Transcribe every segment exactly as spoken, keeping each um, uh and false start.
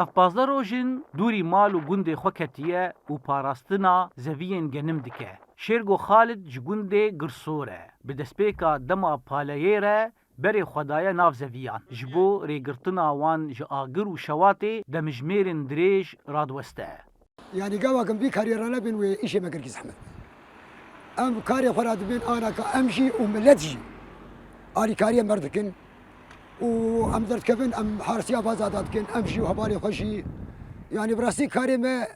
Ev pazdeh roj in dûrî mal û gundê xwe ketiye û parastina zeviyên genim dike. Şêrgo Xalid ji gundê Girsor e. Bi destpêka dema paleyê re berê xwe daye nav zeviyan. Ji bo rêgirtina wan ji agir û şewatê demjimêrên dirêj radiweste. Yanî gava kin vî kariyê re nebin wê îşê me girkî zehmet. Em karê xwe re dibin anaka em jî û milet jî alîkariyê me dikin û em derdikevin, em harsiya vaza da dikin, em jî û hevalê xwe jî. Yanî bi rastî karê me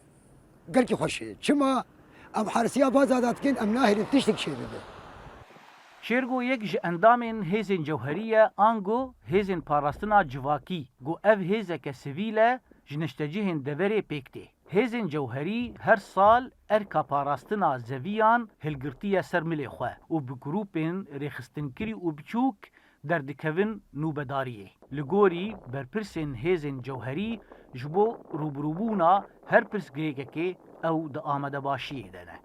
gelkî xweş e. Çima? Em harsiya vaza da dikin, em nahêlin tiştek çê bibe. Şêrgo yek ji endamên hêzên cewherî ye, ango hêzên parastina civakî, ku ev hêzeke sivîl e, ji niştecihên deverê pêk tê. Hêzên cewherî her sal erka parastina zeviyan hilgirtiye ser milê xwe û bi grûpên rêxistinkirî û biçûk derdikevin nûbedariyê. Li gorî berpirsên hêzên cewherî, ji bo rûbirûbûna her pirsgirêkekê ew di amadebaşiyê de ne.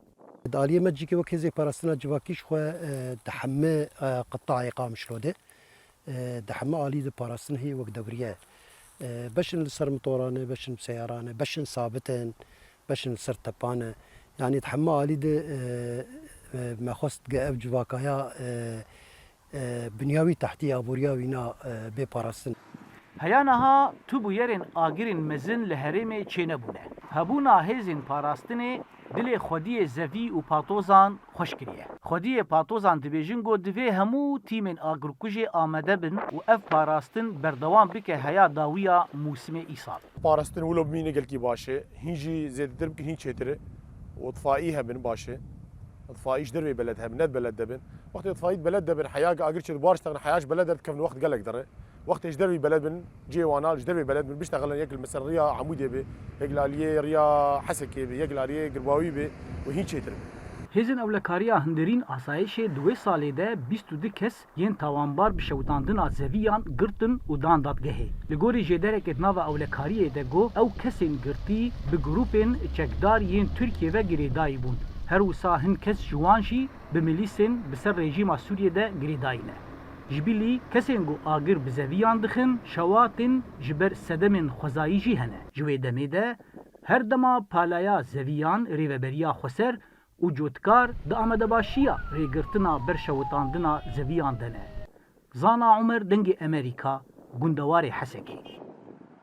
Di aliyê me cîkê wek hêzê parastina civakî ji xwe, e, di hemî, e, qitayê Qamişlo de, e, di hemî alî de parastin heye wek dewriye. E, beşin li ser mitoran e, beşin bi seyaran e, beşin sabit in, beşin li ser tepan e. Yanî di hemî alî de, e, e, me xwest ge ev civakaya, e, e, binyawî tehtî aboriya wîna, e, bê parastin. Heya niha tu bûyerên agirên mezin li herêmê çênebûne. Hebûna hêzên parastinê dilê xwediyê zevî û patozan xweş kiriye. Xwediyê patozan dibêjin ku divê hemû tîmên agirkujê amade bin û ev parastin berdewam bike heya dawiya mûsimê îsal. Parastin wilo bimîne gelkî baş e. Hîn jî zêdetir bikin, hîn çêtir e. Îtfaî hebin, baş e. Îtfaî ji dervê beled hebin, ne beled debin. Wextê îtfaî beled debin, heya agir çêt bar ji texin, heya ji beled derdikevin, wext gelek dere. Wextê ji dervê beled bin, cihê wana ji dervê beled bin, biştexilin, yek li ser riya Amûdê be, yek li aliyê riya Hesekê be, yek li aliyê Girbawî be û hîn çêtir be. Hêzên ewlekariya hundirîn asayişê di wê salê de bîst û du kes yên tawanbar bi şewitandina zeviyan girtin û dan dadgehê. Li gorî jêderekê di nava ewlekariyê de got, ew kesên girtî bi grûpên çekdar yên Tirkiyê ve girêdayî bûn. Her wisa hin kes ji wan jî bi milîsên bi ser rejîma Sûriyê de girêdayî ne. Ji bilî kesên ku agir bi zeviyan dixin, şewatên ji ber sedemên xwezayî jî hene. Ji wê demê de her dema palaya zeviyan Rêveberiya Xweser û cotkar di amadebaşiya rêgirtina berşewitandina zeviyan de ne. Zana Umer, Dengê Emerîka, gundewarê Hesekê.